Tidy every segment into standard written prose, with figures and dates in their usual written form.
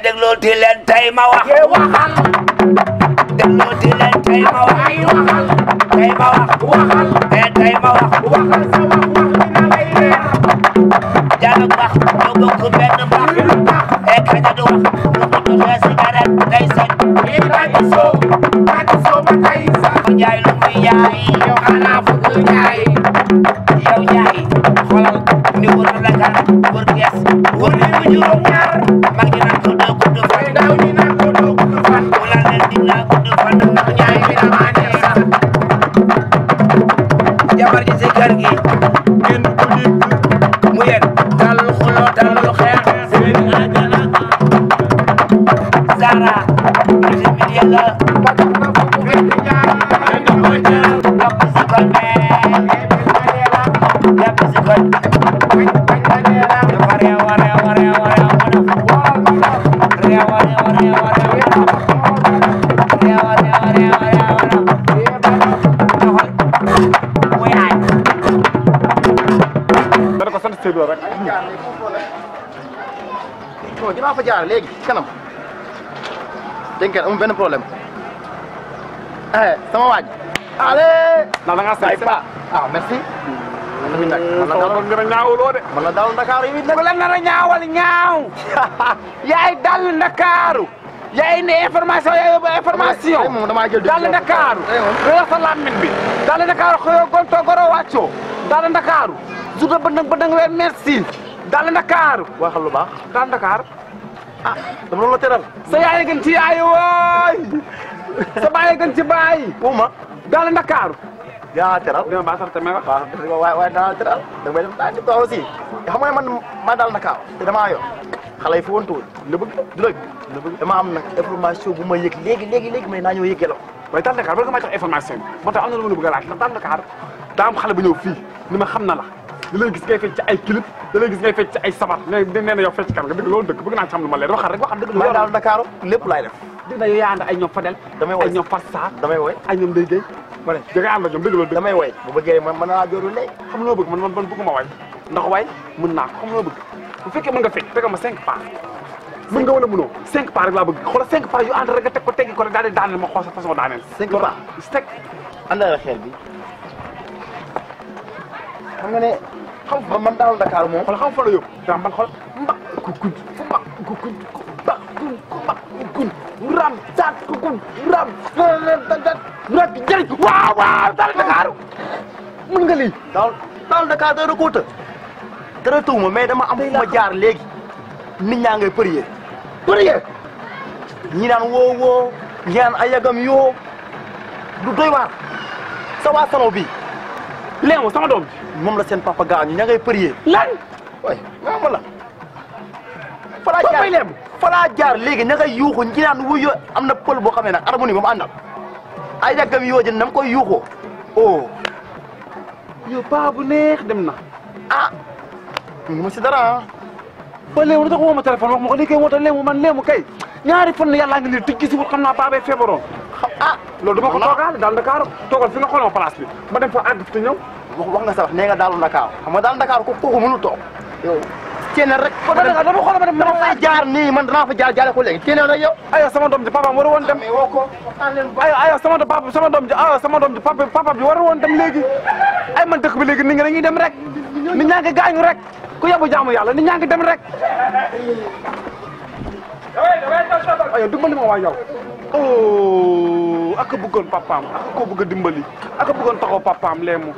déglooti leen tey ma wax. waxal. déglooti leen tey ma wax. ay waxal. tey ma wax. waxal. tey ma wax. waxal sa wax dina lay leer. Diallo wax ñoo bokk benn baax. kaña du wax lu ko joxee cigarette day set. bàcc soo ba tey sax. Njaay lu muy jaay. yow xanaa fukk jaay. yow Njaay xoolal ni wër la kan wër gees wër li mu juróom ñaar mag ñi naan ko doo gudd fan. ndaw ñi naan ko doo gudd fan. mu la leen dig laa gudd fan ndax Njaay bi damaa neex sax. jabar ji si kër gi ngeen ko dégg mu yéen talul xuloo talul xeex. Zara multimillion la parce que fu mu fekk jaay. topp si kon jàpp si kon dafa réew a réew a réew a réew mu def réew a réew a réew a réew réew a réew a réew doxal mu yaay. dana ko sant Seydou rek. bon dinaa fa jaar léegi kanam dégg ngeen amul benn problème sama waaj allez ndax da ngaa say pas ah merci man la sama nga ñaawuloo de. man la daal Ndakaaru yi nag ku la nar a ñaawal ñaaw. yaay dal Ndakaaru. yaay ne information yaay yóbbu information. moom damaa jël dal Ndakaaru. réew sa lamine bi. dal Ndakaaru xëyoo gonto goro wàccoo. dal Ndakaaru. judo bëndëng weer merci. dal Ndakaaru. waxal lu baax dal Ndakaaru. ah dama doon la teral sa yaay gën ci yaay wooy. sa baay gën ci baay. uma dal Ndakaaru. yaa teral dama baax sax te may wax. waaw waaye danaa teral da ngay def daa ci tool aussi xam nga man maa daal Ndakaaru te damaa yor xale yi fi woon tuuti la bëgg du la bëgg dama am nag information bu ma yëg léegi mais naa ñëw yëggee la waaye daal Dakar ba nga may jox information bi moo tax am na lu ma la bëgg a laaj ndax daal Dakar daa am xale bu ñëw fii ni ma xam na la da lay gis ngay fecc ci ay clip da lay gis ngay fecc ci ay sabar nee na yow fecc kan nga dëgg loolu dëgg bëgg naa ci xam lu ma leer waxal rek waxal dëgg maa daal Ndakaaru lépp laay def dëgg na yow yaa ànd ay ñoom Fadel damay woy ay ñoom Fatou Sarr damay woy ay ñoom Ndeye Gueye ma ne da ngay ànd ak ñoom dëgg loolu dëgg damay woy bu bëggee mën naa jooru léegi xam loo bëgg man bëgguma way ndax way mën naa ko xam loo bëgg bu fekkee mën nga fecc tegal ma 5 pas mën nga wala mënoo 5 pas rek laa bëgg xoolal 5 pas yu ànd rek nga teg ko teggi ko rek daal di daaneel ma xool sa façon daaneel 5 pas teg àndal xel bi xam nga ne xam man daal Dakar moom xool xam fa la yóbbu daa man xool mbak kukun fu mbak kukun mbak kukun ram saat kukun ram rak jëriñ waaw daal Dakar mën nga lii daal Dakar dara ko të dara tuuma mais dama am fu ma jaar léegi nit ñaa ngay prier ñi naan woo ñi naan ayagam yoo du doy waar sa waa salon bi léegi sama doom bi moom la seen papa gaañu ña ngay prier lan way ma la falaa jaar léegi ña ngay yuuxu ñi naan wuyo am na pël boo xam ne nag harmonie moom àndal ayagam yoo jën na koy yuuxoo oh yow paa bu neex dem na ah ñu ma si dara ba léegi lu tax woo ma téléphone wax ma ko ni koy woote léemu man léemu kay ñaari fan yàllaa ngi nii tëj gi si wut xam naa baa bee feebaroon loolu dama ko toogaale daal Dakar toogal fi nga xoolal ma place bi ma dem fa àgg fi te ñëw wax nga sa wax nee nga daalu Dakar xam nga daal Dakar ko kooku mënul toog yow téeneel rek ba dama xoolal ma dem dama fay jaar nii man danaa fa jaar jaare ko léegi téeneel rek yow ayo sama doom ji papaam war a woon dem woo ko ayo sama doom ji papa bi war a woon dem léegi ay man dëkk bi léegi nit ñi dañuy dem rek nit ñaa ngi gaañu rek ku yabu jaamu yàlla nit ñaa ngi dem rek ayo dimbali ma waa yow ak bëggoon papaam ak koo bëgg a dimbali ak bëggoon taxaw papaam leemu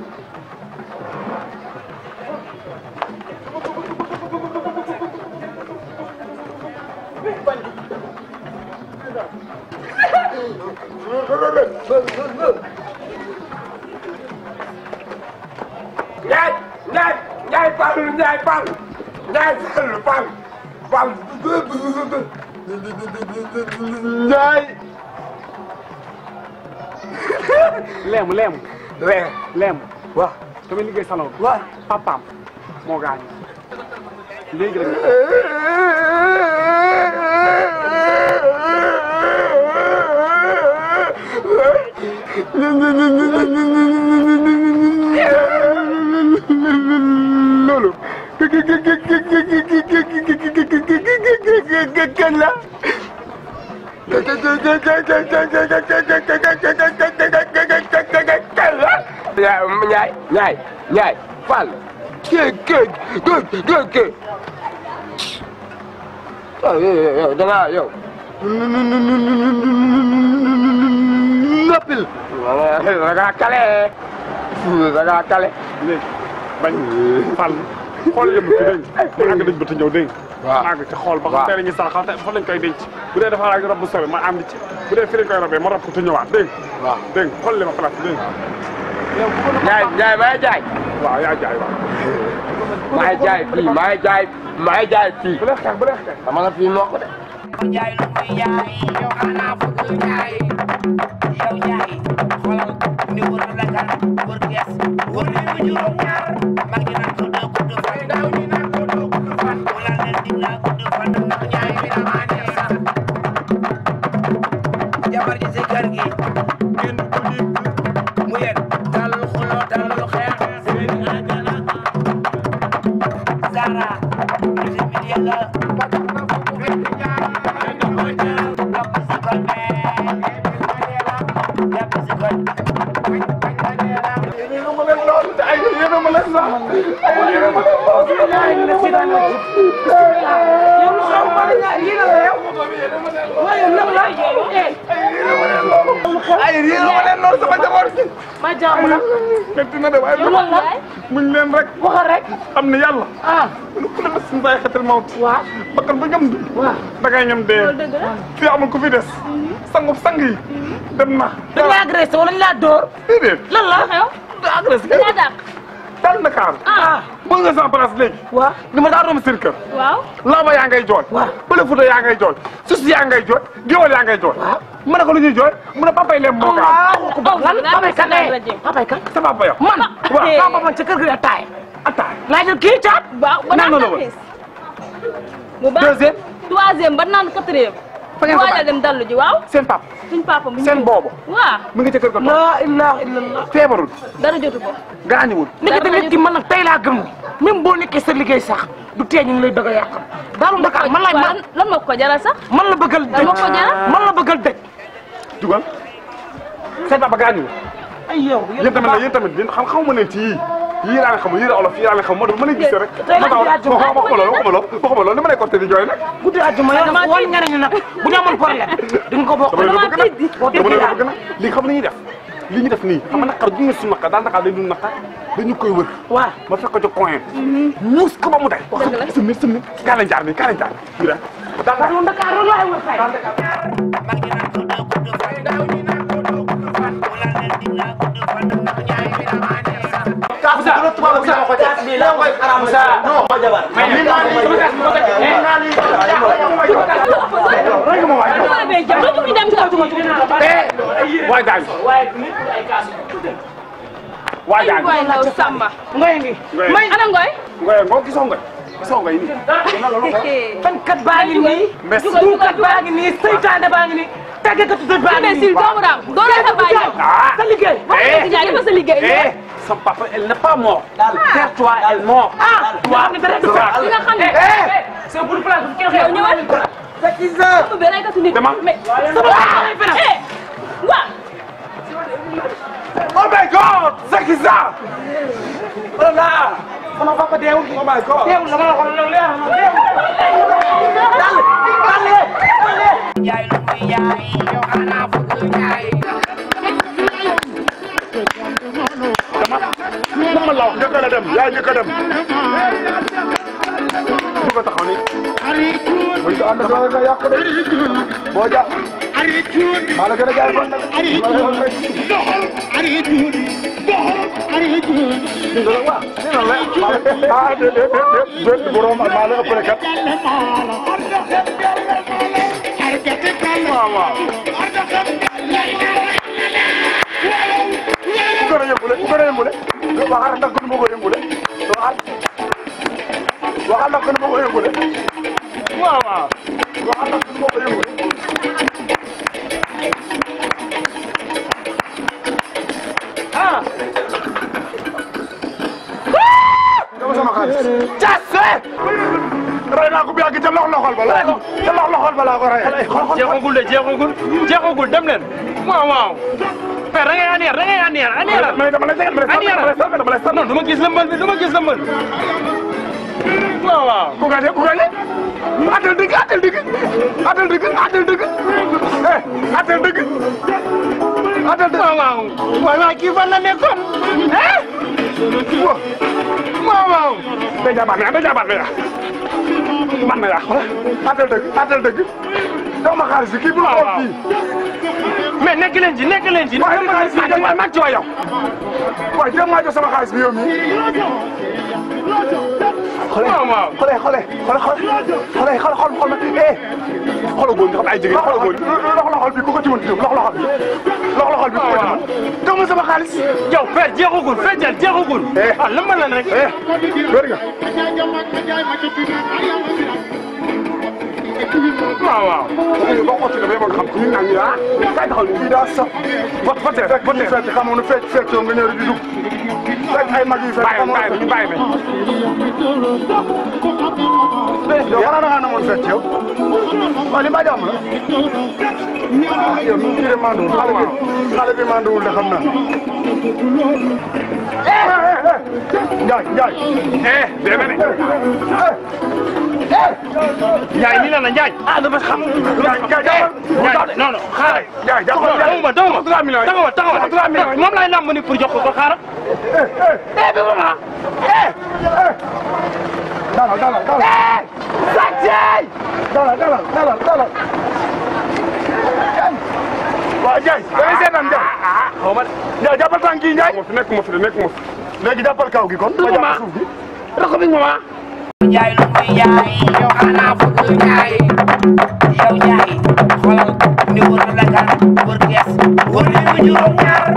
Njaay Fall Njaay leemu waaw tamit liggéey salon waaw papaam moo gaañ léegi rek loolu kan la ñaay Fall yow da nga yow noppil da nga kale léegi bañ Fall xool yëpp ci dégg ma àgg dañ ba te ñëw dégg waaw àgg te xool ba xam tey lañuy sax xam fa lañ koy denc bu dee dafa rob bu sori ma ànd ci bu dee fi lañ koy robee ma rob ko te ñëwaat dégg waaw dégg xool li ma place dégg Njaay may jaay waaw yaa jaay waaw maay jaay fii bu leen xeex bu leen xeex dama la fii moo ko de jaay lu muy jaay yow xanaa bëgg jaay yow jaay xoolal ni wër na Dakar wër Thiès wër na bu juróom ñaar mag ñi naan ko doo gudd fan ndaw ñi naan ko doo gudd fan wala leen dig naa gudd fan ndax jaay bi dama neex jabar ji si kër gi kenn ko nit mu yen talul xuloo talul xeex seen àjjana Zara ci mi yàlla ma jàmm la metti na de waaye muñ leen rek waxal rek xam ne yàlla lu ku la suñu bàyyi xetal mawt waaw bakkan ba ñam du da ngay ñam dee fii amul ku fi des sangu sang yi dem na dañ laa agressé wala ñu laa dóor déedéet lan la xew da agressé dañ laa dàq dal Dakar bëgg nga sa place léegi waaw ni ma daa romb seen kër waaw laaba yaa ngay jooy bële futa yaa ngay jooy sus yaa ngay jooy géwal yaa ngay jooy ma ne ko lu ñuy jooy mu ne papay lem moo ko lan papay kan papay kan sa papa yow man waaw papa man ca kër gi ataay laajal kii caat waaw ba naan tapis bu baax deuxième troisième ba naan quatrième fa ngeen ko waajal dem dallu ji waaw seen papa suñ papa mu seen boobu waaw mu ngi ca kër ga toog la ilaha illallah feebarul dara jotu ko gaañuwul nit ki nit ki man nag tey laa gëm même boo nekkee sa liggéey sax du tee ñu ngi lay bëgg a yàqal daalu Dakar man laay man lan moo ko jaral sax man la bëggal dëj lan moo ko jaral man la bëggal dëj jugal seen papa gaañuwul ay yow yéen tamit yéen xaw ma leen ci yii laa nga xam yii la olof yii laa nga xam moo tax mën a gisee rek waxuma loolu ni ma lay corté di jooy nag guddi àjjuma yow nag woon nga ne nag bu ñu amoon problème di nga ko bokk dama leen bëgg nag lii xam nañuy def li ñu def nii xam nga naqar du ñu suñu naqar daal naqar day dund naqar dañu koy wër waaw ma fekk ko ci coin muus ko ba mu day sëmmi kaa leen jaar nii kaa leen jaar nii daal lu Dakar loolu laay wër fay mag ñi naan ko doo gudd fan ndaw ñi naan ko doo gudd fan wala leen dig naa gudd fan ndax jaay bi dama neex waajal ngoy law Samba ngoy ngi may ana ngoy ngoy gisoo ngoy nii fankat baa ngi nii duukat baa ngi nii seytaane baa ngi nii tàggatu dëj baa ngi nii doomu raam doo leen sa bàyyi sa liggéey dafa sa liggéey son papa elle n'est pas morte terre-toi elle mort toi xam ne dara du fa nga xam ne c'est pour place bu kenn yow ñëwal sama benn katu nit mais sama ay fena wa oh my god c'est qui ça oh là sama papa deewul oh my god deewul dama la ko leer na jaay lu muy jaay yow xanaa bëgg jaay dama la wax njëkk a dem yaa njëkk a dem bu ko taxaw ni bu ko ànd ak nga yàq de boo ja maa la gën a jaay kon nag ah déedéet borom maa la ëppale kat waaw waaw bu gën a yëngule waxal ndax gënu ma ko yëngule waxal ndax gënu ma ko yëngule waaw waaw waxal ndax gënu ma ko yëngule ah dama sama xaalis casse rey naa ko bi yàgg ca loxol ba la ca loxol ba laa ko rey. jeexagul de jeexagul dem leen waaw. mais da ngay aneer mais dama lay seet non du ma gis lëmbal bi waaw. ku gañe atal dëgg waaw kii fan la nekkoon waaw day jaabaat na yaa man na yaa atal dëgg jox ma xaalis bi kii bu la xool fii mais nekk leen ci waaye xaalis bi dama mag ci wa yow waaye jéem maa jox sama xaalis bi yow mii xoolal góor nga xam ay jigéen xoolal góor loxol bi ku ko ci mën loxol bi ku ko ci mën jox ma sama xaalis yow fer jeexagul ah lëmbal lan rek góor nga waaw boo xotti dafay bëgg xam ko ñu naan ñu ah kay taxaw ñu daa sax fa fecc xamoon na fecc nga ñëw di dugg fekk ay mag yu fekk ñu bàyyi yow yàlla na nga namoon fecc yow waaw li ma jàmm la yow kii de manduwul xale bi manduwul de xam naa Njaay deme ne Njaay nii la na Njaay ah dama xam Njaay non xaaral Njaay dawuma taxawal moom laay lamb ni pour jox ko xaaral bi mama dalal sàccay dalal waaw Njaay da ngay seetaan Njaay xaw ma Njaay jàppal tànk yi Njaay nekk ma fi léegi jàppal kaw gi kon ma jàpp suuf gi rako bi mama Njaay lu muy jaay yow xanaa bëgg Njaay yow Njaay xoolal ni wër Dakar wër Thiès wër li mu juróom ñaar